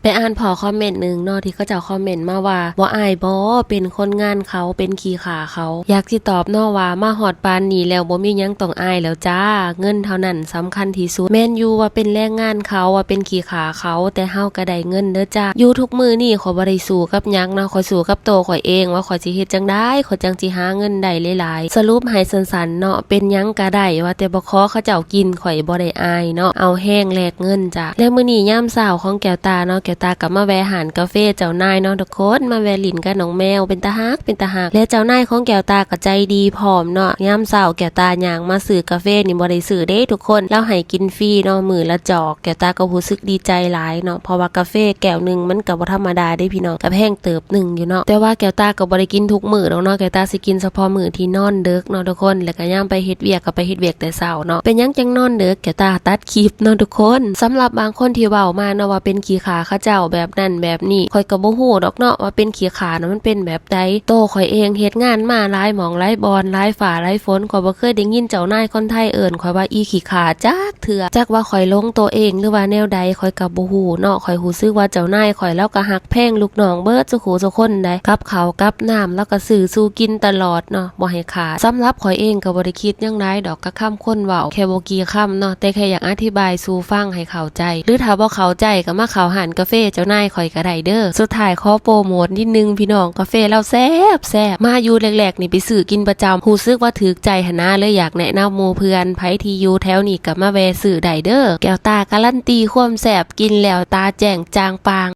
ໄປອ່ານພໍຄອມເມັນໜຶ່ງເນາະ ທີ່ເຂົາເຈົ້າຄອມເມັນມາວ່າ ບໍ່ອາຍບໍ ເປັນຄົນງານເຂົາ ເປັນຂີ້ຂ້າເຂົາ. ຢາກຊິຕອບເນາະວ່າ ມາຮອດປານນີ້ແລ້ວ ບໍ່ມີຫຍັງຕ້ອງອາຍແລ້ວຈ້າ ເງິນເທົ່ານັ້ນສຳຄັນທີ່ສຸດ. ແມ່ນຢູ່ວ່າເປັນແຮງງານເຂົາ ວ່າເປັນຂີ້ຂ້າເຂົາ ແຕ່ເຮົາກໍໄດ້ເງິນເດີຈ້າ. ຢູ່ທຸກມື້ນີ້ ຂ້ອຍບໍ່ໄດ້ສູ້ກັບຫຍັງເນາະ ຂ້ອຍສູ້ກັບໂຕຂ້ອຍເອງ ວ່າຂ້ອຍຊິເຮັດຈັ່ງໃດ ຂ້ອຍຈັ່ງຊິຫາເງິນໄດ້ຫຼາຍໆ. ສະຫຼຸບໃຫ້ສັ້ນໆເນາະ ເປັນຫຍັງກໍໄດ້ ວ່າແຕ່ບໍ່ຂໍເຂົາເຈົ້າກິນ ຂ້ອຍບໍ່ໄດ້ອາຍເນາະ ເອົາແຮງແລກເງິນຈ້າ. ແລະມື້ນີ້ຍາມເຊົ້າຂອງແກ້ວຕາເນາະ ແກ້ວຕາກໍມາແວ່ຮ້ານກາເຟເຈົ້ານາຍເນາະທຸກຄົນ ມາແວ່ຫຼິ້ນກັບນ້ອງແມວ ເປັນຕາຮັກ ເປັນຕາຮັກ ແລະເຈົ້ານາຍຂອງແກ້ວຕາກໍໃຈດີພ້ອມເນາະ. ຍາມເຊົ້າແກ້ວຕາຍ່າງມາຊື້ກາເຟນີ້ ບໍ່ໄດ້ຊື້ເດ້ທຸກຄົນ ລາວໃຫ້ກິນຟຣີເນາະ ມື້ລະຈອກ. ແກ້ວຕາກໍຮູ້ສຶກດີໃຈຫຼາຍເນາະ ເພາະວ່າກາເຟແກ້ວໜຶ່ງມັນກໍບໍ່ທຳມະດາເດ້ພີ່ນ້ອງ ກໍແພງເຕີບໜຶ່ງຢູ່ເນາະ. ແຕ່ວ່າແກ້ວຕາກໍບໍ່ໄດ້ກິນທຸກມື້ດອກເນາະ ແກ້ວຕາຊິກິນສະເພາະມື້ທີ່ນອນເດິກເນາະທຸກຄົນ ແລ້ວກໍຍາມໄປເຮັດວຽກກໍໄປເຮັດວຽກແຕ່ເຊົ້າເນາະ. ເປັນຫຍັງຈັ່ງນອນເດິກ ແກ້ວຕາຕັດຄລິບເນາະທຸກຄົນ. ສຳລັບບາງຄົນທີ່ເວົ້າມາເນາະວ່າເປັນຂີ້ຂ້າເຂົາເຈົ້າແບບນັ້ນແບບນີ້ ຂ້ອຍກໍບໍ່ຮູ້ດອກເນາະວ່າເປັນຂີ້ຂ້ານະມັນເປັນແບບໃດ. ໂຕຂ້ອຍເອງເຮັດງານມາຫຼາຍໝ່ອງຫຼາຍບ່ອນ ຫຼາຍຟ້າຫຼາຍຝົນ ຂ້ອຍບໍ່ເຄີຍໄດ້ຍິນເຈົ້ານາຍຄົນໄທເອີ້ນຂ້ອຍວ່າອີຂີ້ຂ້າຈັກ ເທື່ອ ຈັກວ່າຂ້ອຍຫຼົງໂຕເອງ ຫຼືວ່າແນວໃດ ຂ້ອຍກໍບໍ່ຮູ້ເນາະ. ຂ້ອຍຮູ້ສຶກວ່າເຈົ້ານາຍຂ້ອຍລາວກໍຮັກແພງລູກນ້ອງເບິດສູ່ຄູ່ສູ່ຄົນໃດ໋ ກັບເຂົ້າກັບນ້ຳລາວກໍຊື້ສູ່ກິນຕະຫຼອດເນາະ ບໍ່ໃຫ້ຂາດ. ສຳລັບຂ້ອຍເອງກໍບໍ່ໄດ້ຄິດຫຍັງຫຼາຍດອກກັບຄຳຄົນເວົ້າ ແຄ່ບໍ່ກີ່ຄຳເນາະ ແຕ່ແຄ່ຢາກອະທິບາຍສູ່ຟັງໃຫ້ເຂົ້າໃຈ ຫຼືຖ້າບໍ່ເຂົ້າໃຈກໍມາເຂົ້າຮ້ານກາເຟເຈົ້ານາຍຂ້ອຍກໍໄດ້ເດີ. ສຸດທ້າຍຂໍໂປຣໂມດນິດໜຶ່ງພີ່ນ້ອງ ກາເຟລາວແຊບໆ ມາຢູ່ແລກໆນີ້ໄປຊື້ກິນປະຈຳ ຮູ້ສຶກວ່າຖືກໃຈຫັ້ນນະ ເລີຍຢາກແນະນຳໝູ່ເພື່ອນ ໃຜທີ່ຢູ່ແຖວນີ້ກໍມາແວ່ຊື້ໄດ້ເດີ. ແກ້ວຕາກາລັນຕີຄວາມແຊບ ກິນແລ້ວຕາແຈ້ງຈ່າງປ່າງ.